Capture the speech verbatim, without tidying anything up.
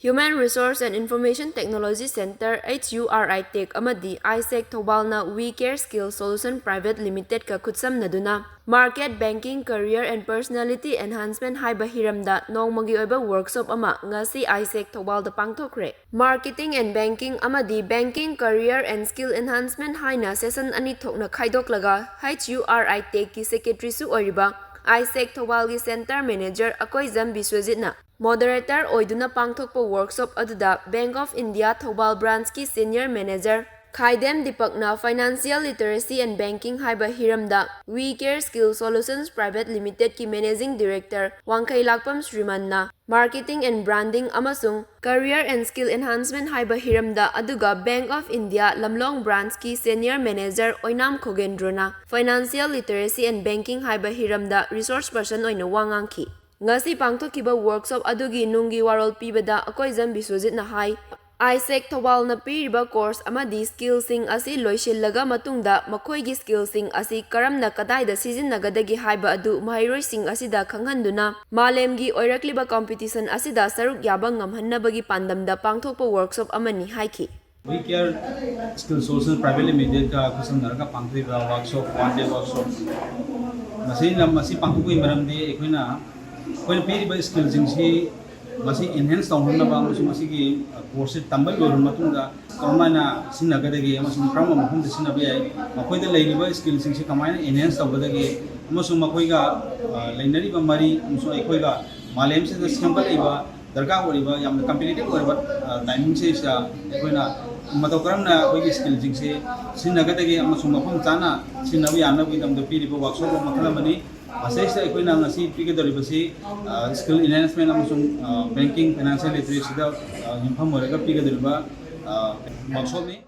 Human Resource and Information Technology Center, H U R I Tech, ꯑꯃꯗꯤ ꯑꯥꯏꯁꯦꯛ ꯊꯧꯕꯥꯜꯅ We Care Skill Solution Private Limited ꯀ ꯈꯨꯠꯁꯝꯅꯗꯨꯅ Market Banking, Career and Personality Enhancement ꯍꯥꯏꯕ ꯍꯤꯔꯝꯗ ꯅꯣꯡꯃꯒꯤ ꯑꯣꯏꯕ workshop ꯑꯃ ꯉꯁꯤ ꯑꯥꯏꯁꯦꯛ ꯊꯧꯕꯥꯜꯗ ꯄꯥꯡꯊꯣꯛꯈ꯭ꯔꯦ꯫ Marketing and Banking ꯑꯃꯗꯤ Banking, Career and Skill Enhancement ꯍꯥꯏꯅ session ꯑꯅꯤ ꯊꯣꯛꯅ ꯈꯥꯏꯗꯣꯛꯂꯒ H U R I Tech ꯀꯤ secretary ꯁꯨ ꯑꯣꯏꯔꯤꯕ ꯑꯥꯏꯁꯦꯛ ꯊꯧꯕꯥꯜꯒꯤ Center Manager ꯑꯀꯣꯏꯖꯝ ꯕꯤꯁ꯭ꯋꯖꯤꯠꯅ moderator ꯑꯣꯏꯗꯨꯅ ꯄꯥꯡꯊꯣꯛꯄ workshop ꯑꯗꯨꯗ Bank of India Thoubal branch ꯀꯤ Senior Manager Khaidem ꯗꯤꯄꯛꯅ Financial Literacy and Banking ꯍꯥꯏꯕ ꯍꯤꯔꯝꯗ We Care Skill Solutions Private Limited ꯀꯤ Managing Director ꯋꯥꯡꯈꯩꯂꯥꯛꯄꯝ ꯁ꯭ꯔꯤꯃꯟꯅ Marketing and Branding ꯑꯃꯁꯨꯡ Career and Skill Enhancement ꯍꯥꯏꯕ ꯍꯤꯔꯝꯗ, ꯑꯗꯨꯒ Bank of India Lamlong branch ꯀꯤ Senior Manager Oinam ꯈꯣꯒꯦꯟꯗ꯭ꯔꯣꯅ Financial Literacy and Banking ꯍꯥꯏꯕ ꯍꯤꯔꯝꯗ resource person ꯑꯣꯏꯅ ꯋꯥ ꯉꯥꯡꯈꯤ꯫ ꯉꯁꯤ ꯄꯥꯡꯊꯣꯛꯈꯤꯕ workshop ꯑꯗꯨꯒꯤ ꯅꯨꯡꯒꯤ ꯋꯥꯔꯣꯜ ꯄꯤꯕꯗ ꯑꯀꯣꯏꯖꯝ ꯕꯤꯁ꯭ꯋꯖꯤꯠꯅ ꯍꯥꯏ, ꯑꯥꯏꯁꯦꯛ ꯊꯧꯕꯥꯜꯅ ꯄꯤꯔꯤꯕ course ꯑꯃꯗꯤ skill ꯁꯤꯡ ꯑꯁꯤ ꯂꯣꯏꯁꯤꯜꯂꯒ ꯃꯇꯨꯡꯗ ꯃꯈꯣꯏꯒꯤ skill ꯁꯤꯡ ꯑꯁꯤ ꯀꯔꯝꯅ ꯀꯗꯥꯏꯗ ꯁꯤꯖꯤꯟꯅꯒꯗꯒꯦ ꯍꯥꯏꯕ ꯑꯗꯨ ꯃꯍꯩꯔꯣꯏꯁꯤꯡ ꯑꯁꯤꯗ ꯈꯪꯍꯟꯗꯨꯅ ꯃꯥꯂꯦꯝꯒꯤ ꯑꯣꯏꯔꯛꯂꯤꯕ competition ꯑꯁꯤꯗ ꯁꯔꯨꯛ ꯌꯥꯕ ꯉꯝꯍꯟꯅꯕꯒꯤ ꯄꯥꯟꯗꯝꯗ ꯄꯥꯡꯊꯣꯛꯄ workshop ꯑꯃꯅꯤ ꯍꯥꯏꯈꯤ꯫ We Care Skill Solutions Private Limited ꯀ ꯈꯨꯠꯁꯝꯅꯔꯒ ꯄꯥꯡꯊꯣꯛꯏꯕ workshop, one day workshop, ꯃꯁꯤꯅ, ꯃꯁꯤ ꯄꯥꯡꯊꯣꯛꯄꯒꯤ ꯃꯔꯝꯗꯤ ꯑꯩꯈꯣꯏꯅ, ꯑꯩꯈꯣꯏꯅ ꯄꯤꯔꯤꯕ skill ꯁꯤꯡꯁꯤ ꯃꯁꯤ enhance ꯇꯧꯅꯅꯕ ꯑꯃꯁꯨꯡ ꯃꯁꯤꯒꯤ course ꯁꯤ ꯇꯝꯕ ꯂꯣꯏꯔꯕ ꯃꯇꯨꯡꯗ ꯀꯔꯝꯍꯥꯏꯅ ꯁꯤꯖꯤꯟꯅꯒꯗꯒꯦ ꯑꯃꯁꯨꯡ ꯀꯔꯝꯕ ꯃꯐꯝꯗ ꯁꯤꯖꯤꯟꯅꯕ ꯌꯥꯏ, ꯃꯈꯣꯏꯗ ꯂꯩꯔꯤꯕ skill ꯁꯤꯡꯁꯤ ꯀꯃꯥꯏꯅ enhance ꯇꯧꯒꯗꯒꯦ ꯑꯃꯁꯨꯡ ꯃꯈꯣꯏꯒ, ꯑ, ꯂꯩꯅꯔꯤꯕ ꯃꯔꯤ ꯑꯃꯁꯨꯡ ꯑꯩꯈꯣꯏꯒ ꯃꯥꯂꯦꯝꯁꯤꯗ ꯁꯦꯝꯒꯠꯂꯛꯏꯕ ꯗꯔꯀꯥꯔ ꯑꯣꯏꯔꯤꯕ ꯌꯥꯝꯅ competitive ꯑꯣꯏꯔꯕ, ꯑ, timing ꯁꯤꯗ ꯑꯩꯈꯣꯏꯅ ꯃꯇꯧ ꯀꯔꯝꯅ ꯑꯩꯈꯣꯏꯒꯤ skill ꯁꯤꯡꯁꯤ ꯁꯤꯖꯤꯟꯅꯒꯗꯒꯦ ꯑꯃꯁꯨꯡ ꯃꯐꯝ ꯆꯥꯅ ꯁꯤꯖꯤꯟꯅꯕ ꯌꯥꯅꯕꯒꯤꯗꯃꯛꯇ ꯄꯤꯔꯤꯕ workshop ꯃꯈꯜ ꯑꯃꯅꯤ꯫ ꯃꯁꯤꯗꯩꯁꯤꯗ ꯑꯩꯈꯣꯏꯅ ꯉꯁꯤ ꯄꯤꯒꯗꯧꯔꯤꯕꯁꯤ, ꯑ, skill enhancement ꯑꯃꯁꯨꯡ, ꯑ, banking, financial literacy ꯗ, ꯑ, ꯌꯨꯝꯐꯝ ꯑꯣꯏꯔꯒ ꯄꯤꯒꯗꯧꯔꯤꯕ, ꯑ, workshop ꯅꯤ꯫